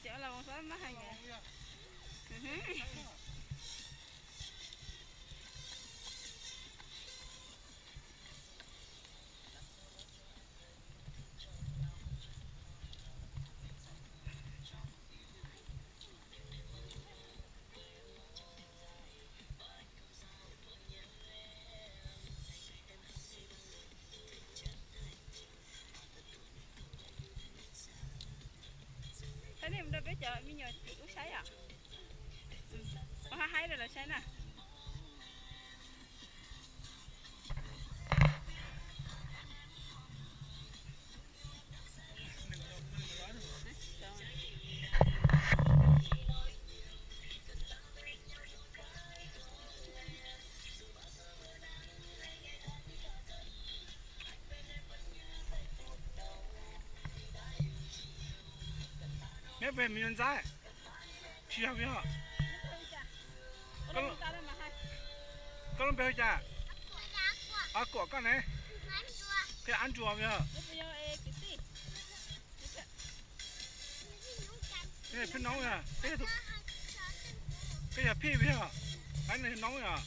Cov los mos xab mab hais. Saib nej mus nrog peb cov me nyuam ub saib yom. Ua hab haib rau lawv saib na. Neb pem me nyuam ntxaib, tsis yog yog. Koj lub npe hu cas? Ab Kuam koj ne? Koj yog Ab Ntsuas yog? Phij Noob yog? Koj yog Phij yog? Ab no yog Noob yog?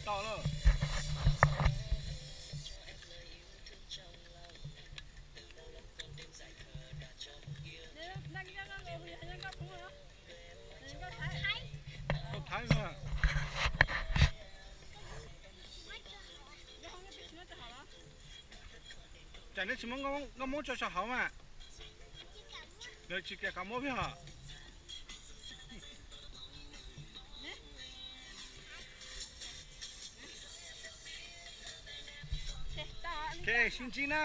Tau lawm. Thaib mas. Cas neb tsis muab nkauj moob tso saum hauv mas? Lawv tsis kam muab peb hos. Sib ntsib na.